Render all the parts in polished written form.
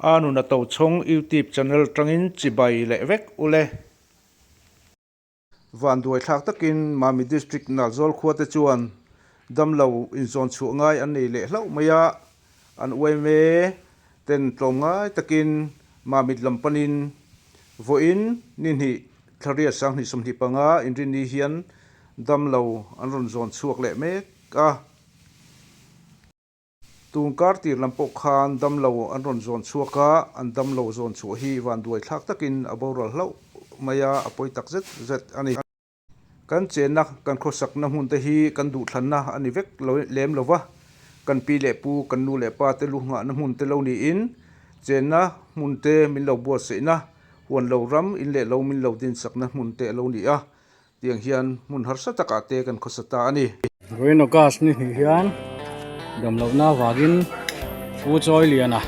A nun a Tochhawng YouTube channel tangin chibai leh vek ule. Vanduai thlak takin Mami District Nalzawl khua te chuan damlo inzawn chhuah ngai an nei leh hlauh mai a, an yma ten tlawmngai takin Mamit lam panin vawiin ni hnih thlariat 20 25 inrinni hian damlo an rawn zawn chhuak leh mek a. Tun kar tir lam pawh khan damlo an rawn zawn chhuak a, an damlo zawn chhuah hi vanduai thlak takin a boral hlauh mai a, a pawi tak zet zet a ni. Kan chenna, kan khawsakna hmun te hi kan duhthlanna a ni vek lo lem lo va, kan pi leh pu, kan nu leh pa te lu nghahna hmun te lo niin chenna hmun te min lo buatsaihna, huan lo ram, in leh lo min lo dinsakna hmun te a lo ni a. Tiang hian hmun harsa takah te kan khawsa ta a ni. Vawiin August ni hnih hian damlohna avangin Pu Chawiliana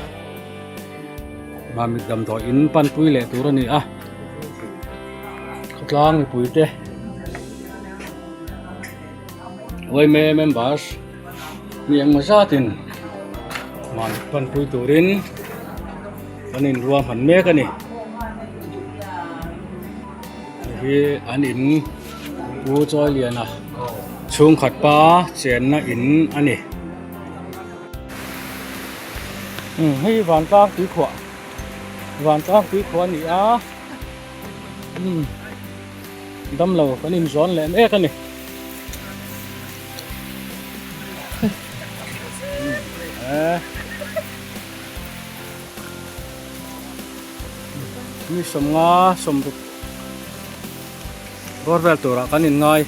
Mamit damdawi in panpui leh tur a ni a, khawtlang mipui te yma members mi engmaw zatin Mamit panpui turin an inruahman mek a ni. Hei hi an in Pu Chawiliana chhungkhat pa chenna in a ni. Hei vantlang tuikhuah vantlang tuikhuah a ni a damlo kan inzawn leh mek a ni. Mi 50 60 bawr vel turah kan inngai.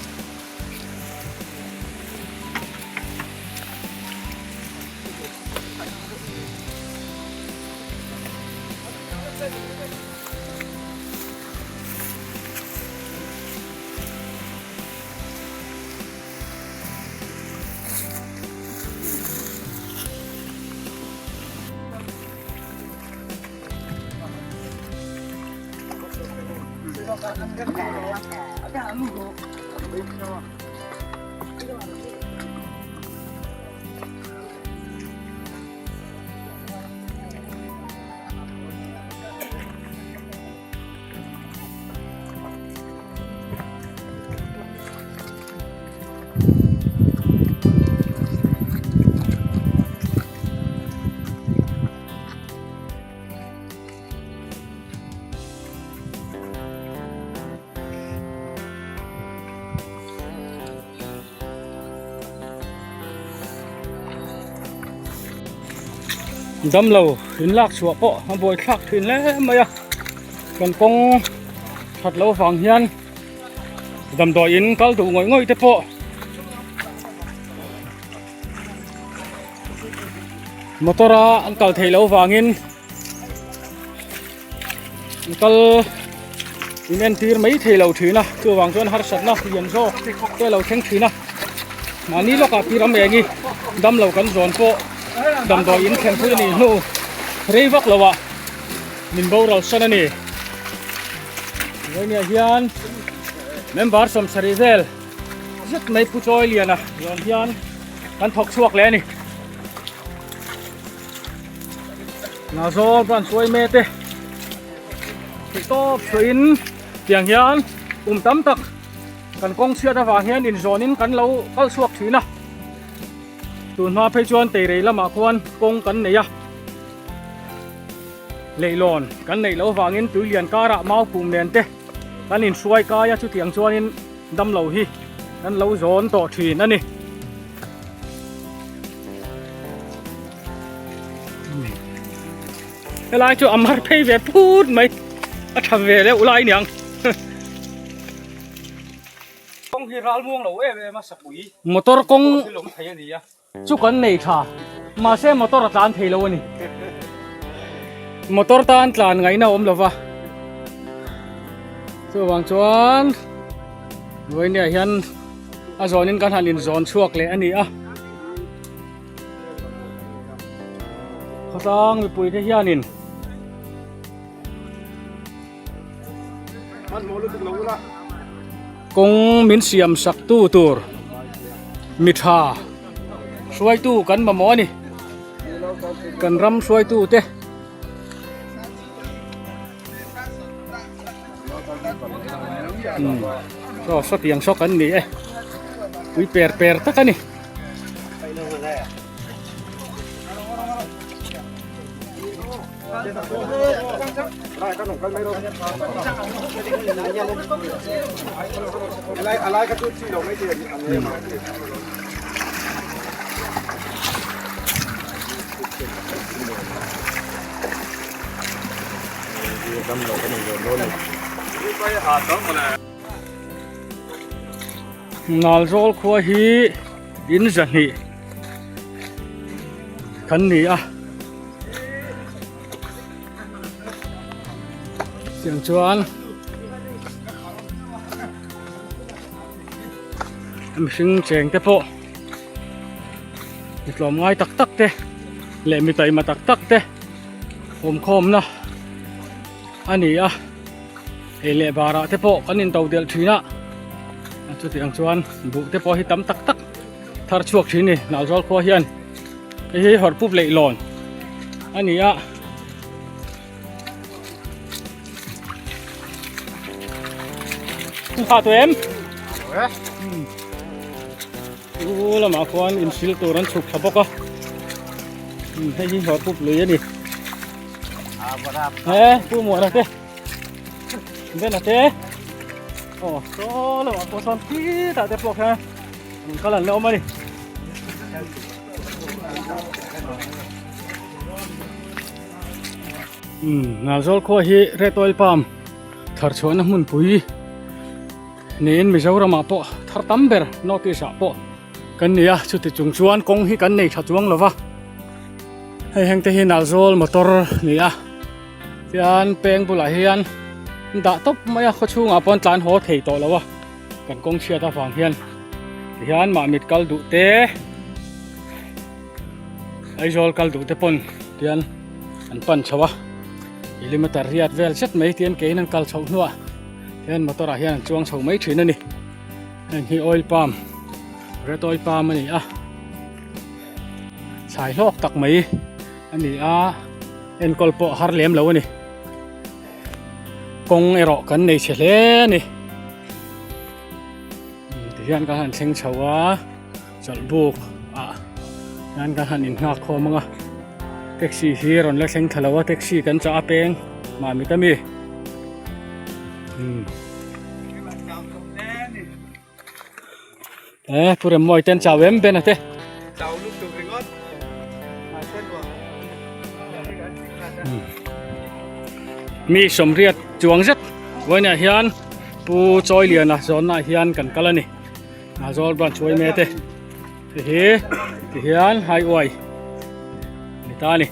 Damlo in lak chhuah pawh a buai thlak thin hle mai a kan kawng that loh avang hian damdawi in kal duh ngawih ngawih te pawh Motor a an kal theih loh vangin an kal in entir mai thei lo thin a chuvang chuan harsatna lian zawk te a lo thleng thin a mahni lawkah pi ram eng hi damlo kan zawn pawh damdawi in thlen pui a nih hnu rei vak lo ah min boral san a ni vawinia hian member 70 vel zet mai pu chawi lian a zawn hian. Kan thawk chhuak leh a ni. Nazawl branch yma te theih tawp chhuahin tiang hian kum tam tak kan kawng chhiat avang hian inzawnin kan lo kal chhuak thin a. Tun hma phei chuan teirei lamah khuan kawng kan nei a. Leihlawn kan neih loh avangin tuilian karah mau pum nen te kan inhruai kai a chutiang chuanin Damlo hi kan lo zawn tawh thin a ni. Helai chu a mar phei ve phut mai a tha ve deuh lai niang. Kawng hi ral muang lo em em a sapui. Motor kawng hi lawm thei a ni a. Chu kan nei tha mahse motor a tlan thei lo a ni. Motor tan tlan ngaihna a awm lo va. Chuvang chuan vawinia hian a zawnin kan han inzawn chhuak leh a ni a. Khawtlang mipui te hianin Kawng min siam sak tu tur mi tha hruaitu kan mamawh a ni. Kan ram hruaitu te. Saw sawtiang saw kan ni e. Pui per per tak a ni. Nalzawl khua hi in zahnih kan ni a tiang chuan mihring cheng te pawh mi tlawm ngai tak tak te leh mi taima tak tak te awmkhawmna a ni a hei leh barah te pawh kan in to delh thin a chutiang chuan buh te pawh hi tam tak tak thar chhuak thin a ni Nalzawl khua hian hei hi hawrhpup leihlawn a ni a. Kha tu em? U lamah khuan insil tur an chhuk thla bawk a. Hei hi hawrhpup lui a ni. He pu muana te. Bena te. Aw saw lamah pawh sawn khitah te pawh khian an kal an la awm a ni. Nalzawl khua hi Red Oil Palm thar chhuahna hmunpui niin Mizoramah pawh thar tam ber North East ah pawh kan ni a chuti chung chuan kawng hi kan nei tha chuang lo va hei heng te hi Nalzawl motor a ni a tian peng bulah hian dah tawp mai a khaw chhungah pawh an tlan haw thei tawh lo a kan kawng chhiat avang hian tihian mahmit kal duh te. Aizawl kal duh te pawn tian an pan chho a kilometer riat vel zet mai tian kein an kal chhoh hnuah hian motor ah hian an chuang chho mai thin a ni heng hi oil palm red oil palm a ni a thlai hlawk tak mai a ni a enkawl pawh har lem lo a ni kawng erawh kan nei chhe hle a ni tihian kan han thleng chho a. Chawlhbuk ah hian kan han innghak khawm ang a taxi hi rawn la thleng thla lo a taxi kan chah a peng mamit ami umm e pu Remmawi ten chau em Ben a te mi sawmriat chuang zet vawiinah hian pu Chawiliana zawnnaah hian kan kal a ni. Aizawl branch uai me te ti hi ti hian highway ni ta a ni.